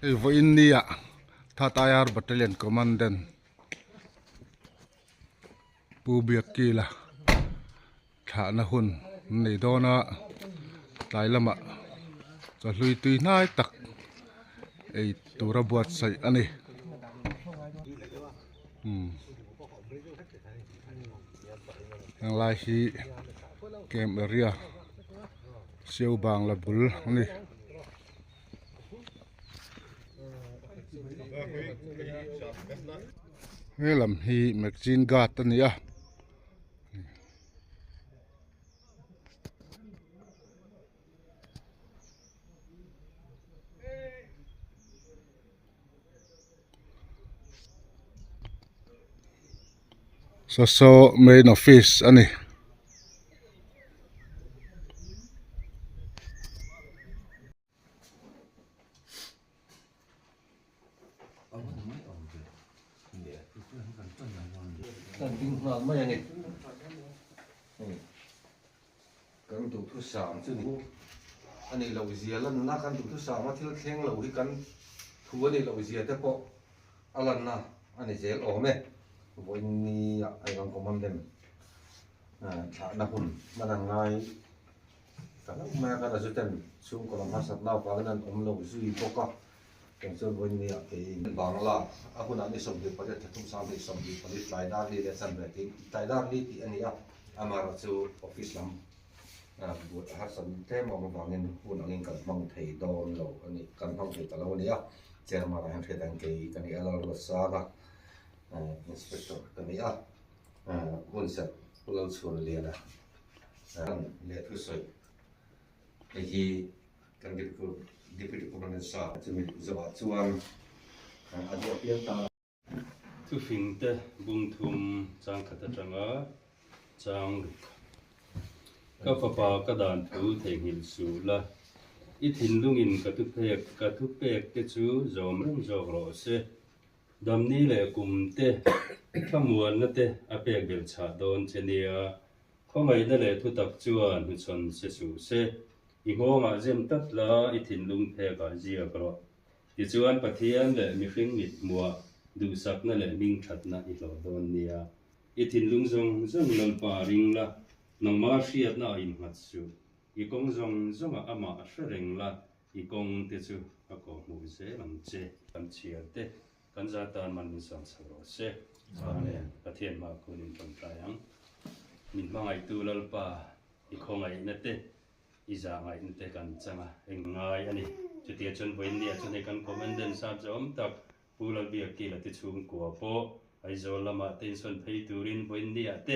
Hei vawiin nia Thatayar Battalion Commandant Pu Biakkila thlahna hun an nei dawn a tlai lamah chawhlui tui hnai tak ei tura buatsaih a ni umm henglai hi camp area sio bangla bul a ni. He lam hi magazine guard a ni a. Saw saw main office a ni. Kan ding nghal mai a ni. Hei kan duhthusam chu ni a nih loh zia lanna kan duhthusam a thil thleng lo hi kan thu a nih loh zia te pawh a lanna a ni zel awm e. Vawiin nia Aizawl Commandant thlahna hun hman ang ngai ta hlauh mai a, kan azuten chhungkaw lam harsatna avangin an awm lo zui bawk a. Keng chuan vawinia keiin Bangla a hunah ni 28 thla thum sang hnih 24 tlai dar li leh chanve tiin tlai dar li tih a ni a, amaherawh chu office lam but a harsat tlem awm avangin hun angin kan hmang thei dawn lo a ni, kan hmang thei ta lo a ni a, chairman ah hian hriat ang kei ka ni a, Lalruatsanga inspector ka ni a, hun serh Pu Lalchhuanliana leh thusawi hei hi. Kan Deputy Commandant sa chumi zawhah chuan a duh apiang ta. Thufing te bung thum chang khat atanga chang ruk. Ka fapa ka dan thu theihnghilh suh la, i thinlungin ka thupek ka thupek te chu zawm reng zawk rawh se. Damni leh kum te thlamuanna te a pek belh chhah dawn che nia, khawngaihna leh thutak chuan hnuchhawn se suh se. I nghawngah zem tlat la, i thinlung phekah ziak rawh. Tichuan Pathian leh mihring mit hmuah duhsakna leh hmingthatna i hlawh dawn nia. I thinlung zawng zawng Lalpa ring la, nangmah hriatna a innghat suh. I kawng zawng zawngah amah a hre reng la, i kawng te chu a kawhhmuh zel ang che. Kan chhiar te, kan za tan man min sawm chho rawh se. Amen. Pathian hmaah khunin tawngtai ang. Min hmangaihtu Lalpa, i khawngaihna te, I zah ngaihna te kan chang a, eng ngai a ni. Chutia chuan vawiinniah chuan hei kan Commandant sap zawm tak Pu Lalbiakila te chhungkua pawh Aizawl lamah te insawn phei turin vawiinniah te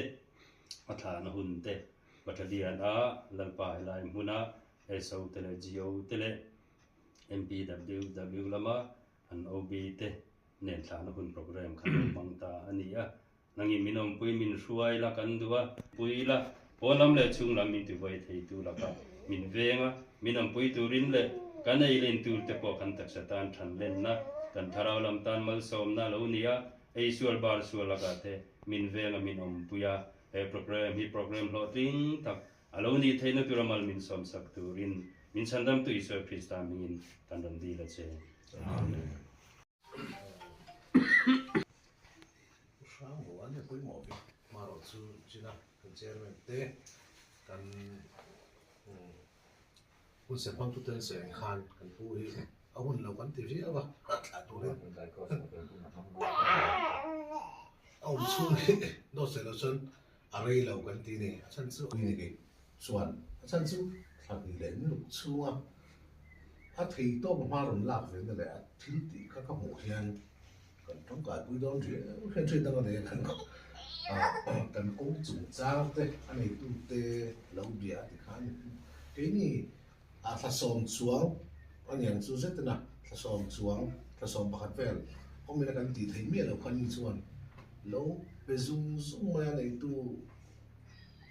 a thlahna hun te Battalion a Lalpa helai hmuna SO te leh GO te leh MPWW lama an OB te nen thlahna hun programme kha lo hmang ta a ni a. Nangin min awmpui min hruai la kan duh a, pui la, pawn lam leh chhung lam min tivuai thei tu lakah min veng a, min awmpui turin leh kan ei len tur te pawh kan taksa tan than lenna, kan thlarau lam tan malsawmna a lo ni a, ei sual bar sual lakah te min veng a min awmpui a, he programme hi programme hlawhtling tak a lo nih theihna tura mal min sawmsak turin min chhandamtu Isua Krista hmingin kan rawn dil a che. Amen. Hrang ho an he pawimawh ve. Hmarawh chu China kan chairman te kan hun ser hmang tu ten sawi ang khan kan pu hi a hun lo kan ti viau a thlah turin a awm chhung hi dawt sawi loh chuan a rei lo kan ti ni a chhan chu ni kei chuan a chhan chu thla hnih leh niluk chhunga a thei tawk hma rawn lak ve na leh a thil tih kha ka hmuh hian kan tangkai pui dawn riau hian hriat dang a nei a kan kan kawng chung chang te a neitu te lo bia a ti khan keini a thla sawm chuang a niang chu zet ina thla sawm chuang thla sawm pakhat vel awmina kan tih theih miah loh khan ni chuan lo pe zung zung mai a neitu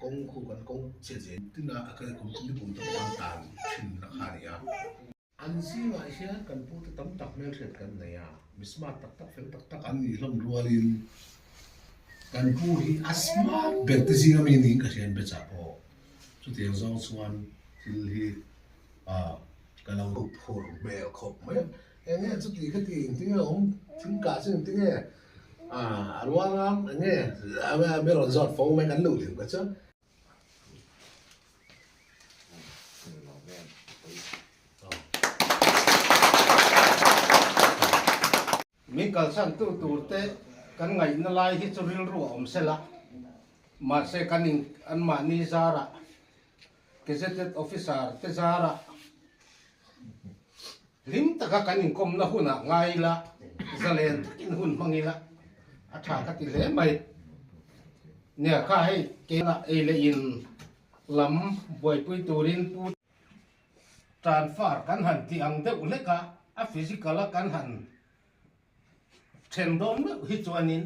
kawng khu kan kawng chhiat zel tina a kal kum ni kum te pawh an tan thin na kha a ni a. An zingah hian kan pute tam tak hmelhriat kan nei a, mi smart tak tak fel tak tak an nih hlawm rualin kan pu hi a smart ber te zinga mi niin ka hria an bechah pawh. Chutiang zawng chuan thil hi ka lo phur hmel khawp mai a. Enge chuti khati engtinge awm thingkah chu engtinge a ruanga enge mi rawn zawt fo mai kan luh hlim kha chuan. Min kalsan tu tur te kan ngaihna lai hi chu rilru a awm sela, mahse kan in anmahni zarah Gazetted Officer te zarah hlim taka kan inkawmna hunah ngai ila, zalen takin hun hmang ila a tha ka ti hle mai. Nia kha hei keimah ei leh in lam buaipui turin Pu Tanfar kan han tih ang deuh hlek a, a physical a kan han then dawn meuh hi chuanin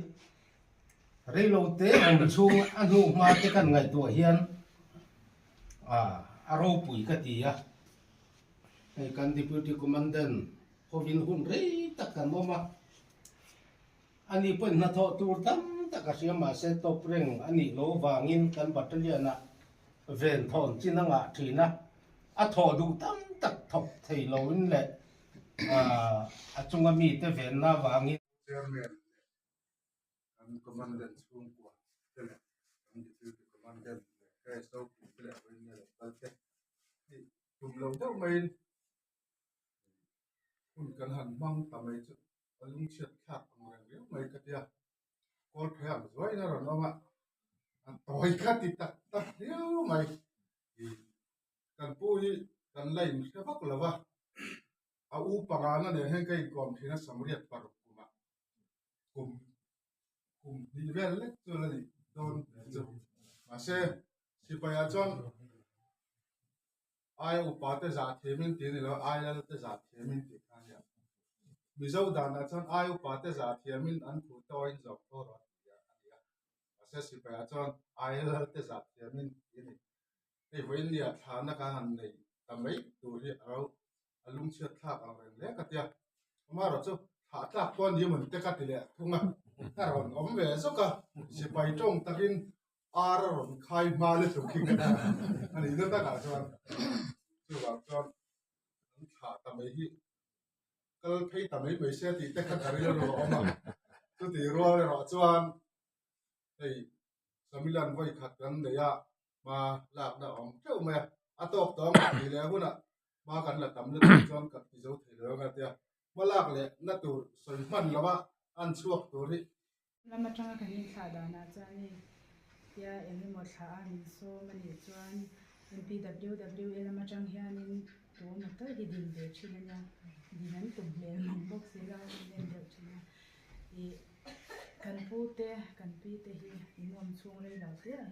reilo te awm chhung a hnu hma te kan ngaihtuah hian a ropui ka ti a, hei kan Deputy Commandant hovin hun rei tak kan awm a, ani pawhin hnathawh tur tam tak a hria mahse tawp reng a nih lo vangin kan battalion ah ven thawn chin a ngah thin a, a thawh duh tam tak thawk thei loin leh a chunga mite venna avangin. Chairman leh kan Commandant chhungkua te leh kan Deputy Commandant leh KSO te leh Vawinia lo kal te hi tum lo deuh maiin hun kan han hmang ta mai chu a lungchhiat thlak ang reng riau mai ka tia. Kawl phei ang zuain a rawn awm a, an tawi kha ti tak tak riau mai. Kan pu hi kan la inhre vak lo va, a u pangana nen hian ka inkawm thin a Samriat paruk kumah kum kum hnih vel lek chu la nih dawn hmel chu. Mahse, sipaiah chuan aia upa te zah thiamin tih a ni lo, aia lal te zah thiamin tih kha a nia. Mizo danah chuan aia upa te zah thiamin an thu tawhin zawk tho rawh tih a ni a. Mahse, sipaiah chuan aia lal te zah thiamin tih a ni. Hei vawiin nia thlahna ka han nei ta mai tur hi a ro a lungchhiat thlak ang reng hle ka tia. Amaherawh chu thlah tlak pawh a ni mawn te ka ti leh thung a, a rawn awm ve zawk a, sipai tawng takin ar a rawn khai hma lutuk hi ka ti a nih na takah chuan chuvang chuan an thlah ta mai hi kal phei ta mai mai se tih te kha ka rilru a awm a, chutih rual erawh chuan hei Samilan vawi khat kan nei a, hma lakna a awm teuh mai a, a tawk tawh ang tih leh hunah hma kan la tam lutuk chuan ka ti zo thei lo ang a tia, hma lak leh na tur sawi hman lo a an chhuak tur hi. Lam atanga kan inthlah danah chuan hei tia eng emaw thlah a min sawm a nih chuan MPWWA lam atang hianin tu emaw tal hi din ve thin a nia, din an tum hmel mang bawk si lo a, min en deuh thin a. Ih kan pu te kan pi te hi in awm chhung rei lo te ah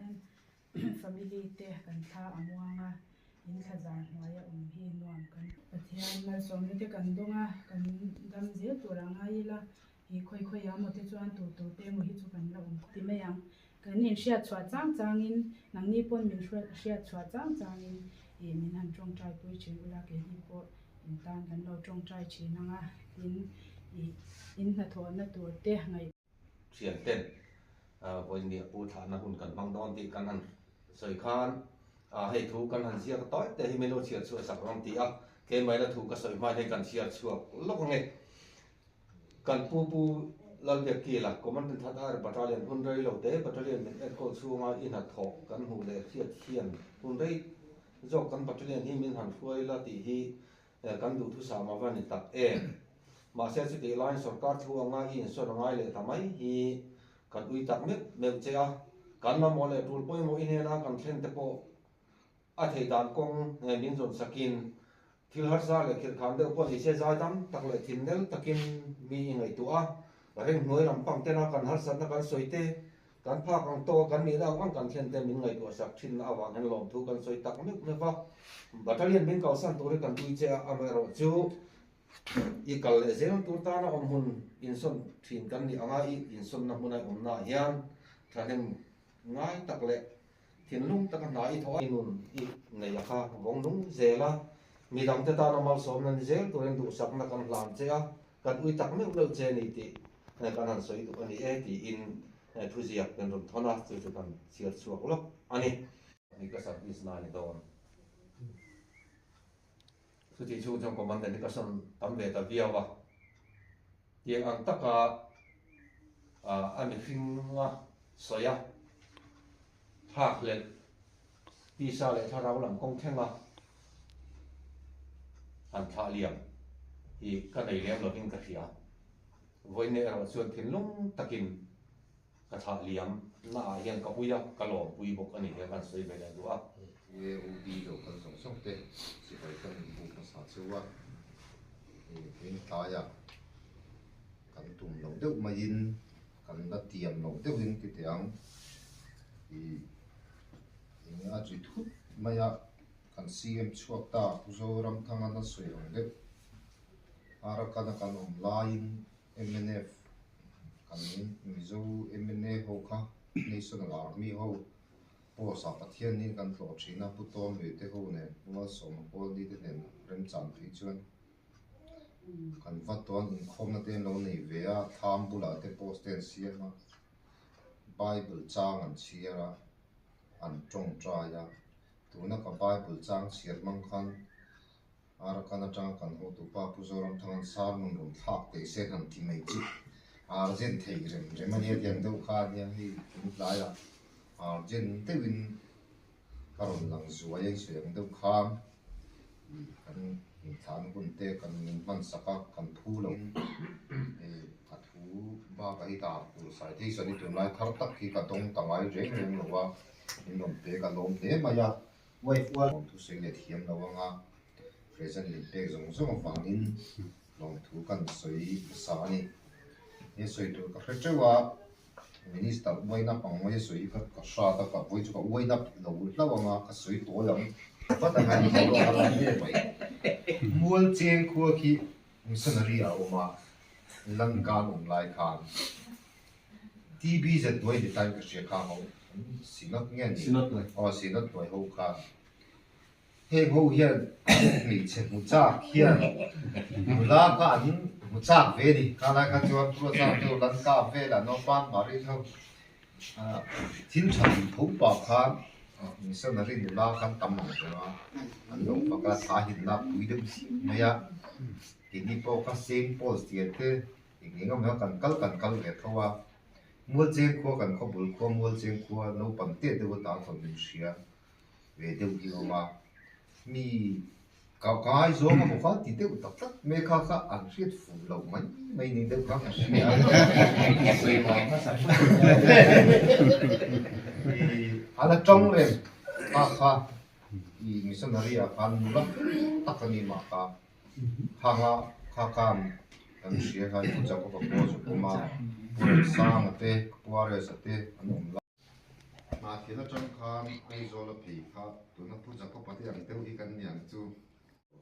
hian family te kan thla a muang a in thla zar hnuai a awm hi nuam kan Pathian malsawmna te kan dawng a kan dam zel tur a ngai ila ih khawi khawi ah maw te chuan tur tur te emaw hi chu kan la awm ti mai ang kan inhriat chhuah chang chang in nangni pawn min hriat chhuah chang chang in ih min han tawngtai pui thin ula keini pawh in tan kan lo tawngtai thin ang a tin ih in hnathawhna tur te ngaih Thian ten vawiin pu thlahna hun kan hmang dawn tih kan han sawi khan hei thu kan han ziak tawi te hi min lo chhiar chhuah sak rawng ti a, keimahina thu ka sawi hmain hei kan chhiar chhuak lawk ange. Kan pu Pu Lalbiakkila, Commandant That Air Battalion hun rei lo te Battalion min enkawl chhunga i hnathawh kan hmuh leh hriat hian hun rei zawk kan Battalion hi min han hruai la tih hi kan duhthusam a va ni tak em. Mahse chutih laiin sorkar thu anga i insawn a ngai leh ta mai hi kan ui tak meuh meuh che a, kan mamawh leh tul pawimawh i hnena kan thlen te pawh a theih dan kawng min zawn sakin Thil harsa leh khirhkhan deuh pawh nise zai tam tak leh thin nel takin mi i ngaihtuah a, reng hnuai lam pang tena kan harsatna kan sawi te, kan phak ang tawk a kan nihna ang ang kan thlen te min ngaihtuah sak thinna avang hian lawmthu kan sawi tak meuh meuh va. Battalion min kalsan tur hi kan tui che a, amaherawh chu i kal leh zel tur tana awm hmun insawn thin kan nih anga i insawnna hmuna i awmnaah hian thahnem ngai tak leh Thinlung taka hna i thawh a, i nun i nei a kha vawng nung zel a, midangte tana malsawmna ni zel turin duhsakna kan hlan che a, kan ui tak meuh meuh che ni tih kan han sawi duh a ni e tiin thuziak kan rawn thawn a, chu chu kan chhiar chhuak lawk a ni. Ni ka service na a ni dawn. Chutih chhung chuan Commandant hi ka sawn tam ve ta viau a. Tiang ang taka a mihringa sawi a thlakhlelh tisa leh thlarau lam kawng thlenga han thlah liam hi ka nei lem lovin ka hria. Vawiin erawh chuan thinlung takin ka thlah liam naah hian ka ui a, ka lawmpui bawk a ni tih kan sawi ve leh duh a. UAOB lo kal zawng zawng te sipai kan inbuk hmasa cheu a, hei tlaiah kan tum loh deuh maiin kan la tiam loh deuhin ti teh ang ih eng a chi thut mai a kan CM chhuak ta Pu Zoramthanga na sawi ang deuh Arakana kan awm laiin mnf kan Mizo mna ho kha National Army ho post ah Pathianin kan tlawh thin a, Pu Tawmui te ho nen Pu Malsawma Kawlni te nen remchan phei chuan kan va tawn inkhawmna te an lo nei ve a, thlam bulah te post te an siam a, Bible chang an chhiar a, an tawngtai a, tuna ka Bible chang chhiar hmang khan Arakan atanga kan hotupa Pu Zoramthanga'n sermon rawn thlak teh se han ti mai chu urgent thei rem rem a nia tih ang deuh kha a nia hei tun tlaiah urgent deuhin ka rawn lang zuai a insawi ang deuh khan ih kan inthlan hun te kan min hman sak a kan thu lo hei a thu bakah hi dar tur sai thei sawn hi tunlai thar tak hi ka dawng ta ngai reng reng lo a min rawn pek a lawm hle mai a. Wife ual lawmthu sawi leh thiam lo anga present min pek zawng zawng avangin lawmthu kan sawi hmasa a ni. He sawi tur ka hre teuh a, Minister uaina pangmai a sawi hi ka ka hrat a, ka vawi chu ka uaina lo hlauh anga ka sawi tawi ang vat anga ni lo a la hle mai. Mual cheng khua khi missionary a awm a, Lankan awm lai khan TB zet hnuai ni tain ka hria kha ho Synod nge ni? Synod hnuai. Aw Synod hnuai ho kha. Heng ho hian hmeichhe hmu chak hian nula kha an hmu chak ve a ni. Kha lai kha chuan Purochang te ho Lanka velah Naupan Mari te ho thil tha duh tho pah khan missionary nula khan tam ang reng a, an lo fak a, thla hinna pui deuh zing mai a. Keini pawh kha Saint Paul's tian te Eng eng awm hian kan kal kan kal ve tho a, Mualcheng khua kan khaw bul khua Mualcheng khua naupang teh deuh atan chuan min hria ve deuh hi awm a, mi ka ka ngaizawng emaw kha ti deuh tak tak mai kha kha an hriat fuh loh mai mai ni deuh kha ka hria a la tawng reng kha kha i missionary ah khan nula tak a ni mah kha. Khanga kha khan kan hria khan Pu Jacob-a pawh a zuk awm a, Pu Remsanga te, Pu Ares-a te an awm lai. Hnahthil atang khan Aizawl a phei kha tuna Pu Jacob-a te ang deuh hi kan ni ang chu.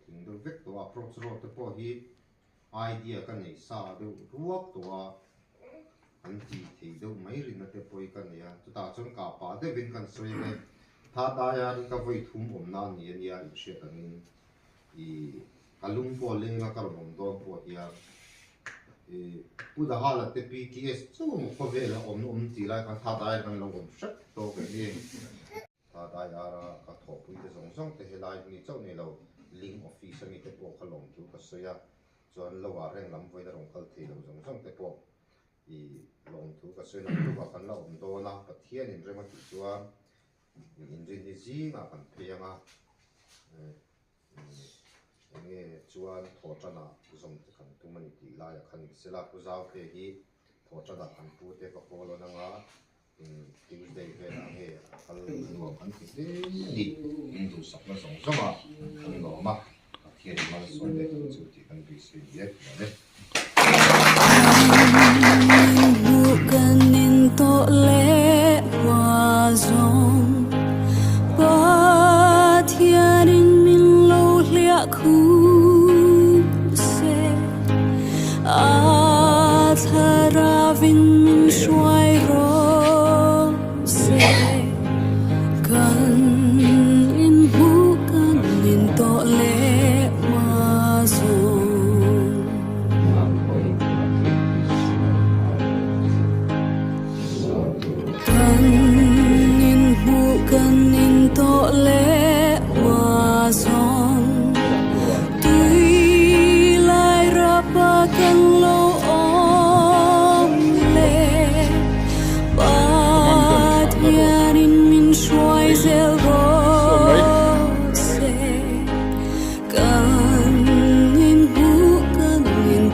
Tling deuh vek tawh a, approach road te pawh hi idea ka nei sa deuh ruak tawh a, kan tih theih deuh mai rinna te pawh hi ka nei a, chutah chuan kah pah deuhin kan sawi ang e, Thatai a hi ka vawi thum awmna a ni a nia inhriat angin. I ka lung pawh leng a ka rawn awm dawn pawh hian i Pu Dahala te PTS chu maw khawvel a awm awm tih lai khan Thatai kan lo awm hrep tawk em ni? Thatai ara ka thawhpui te zawng zawng te helai mi chauh ni lo Link office ami te pawh kha lawmthu ka sawi a, chuan lo ah reng lam vawiin a rawn kal thei lo zawng zawng te pawh i lawmthu ka sawi lo tlukah kan la awm dawn a, Pathianin rem a tih chuan Inrin hi zingah kan phei ang a, enge chuan thawhtanah zawm te kan tum a ni tih laiah khan in sela Pu Zaute hi thawhtanah kan pu te ka call on anga Tuesday velah nge a kal nuam kan ti hle a ni. In duhsakna zawng zawngah kan lawm a, Pathian malsawm leh ang chu tih kan beisei ni e. Lawm e.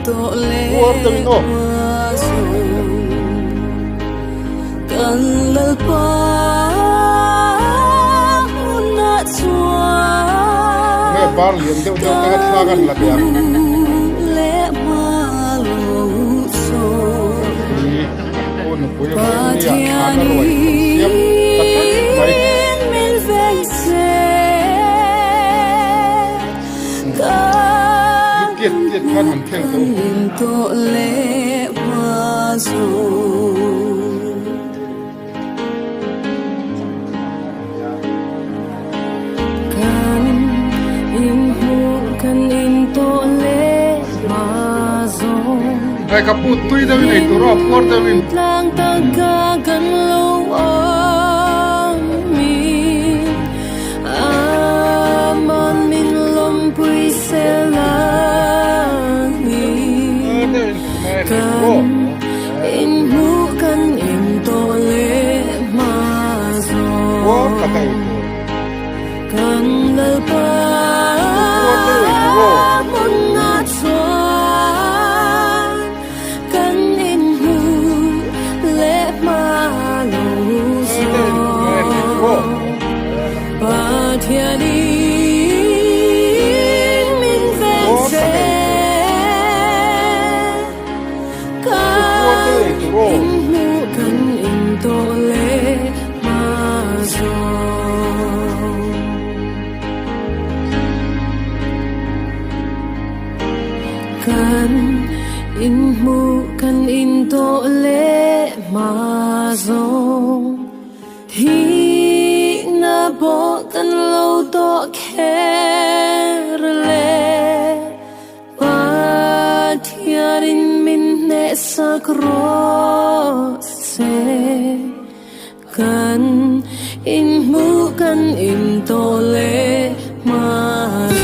Puar deuhin aw. Nge bar lian deuh deuh te kha thla kan la teh ang. Hi aw nupui a vawi nia thlan a ruai kan siam ta tlat mai. Lu tiat tiat khan han thleng tawh u. Lehkhabu tui deuhin ei tur aw puar deuhin. Puar tak a ei tur. Puar deuh ei tur aw. Kan inhmuh kan intawh leh hma zawng Thihna pawh kan lo tawh kher le Pathianin min hnehsak rawh se Kan inhmuh kan intawh leh hma zawng.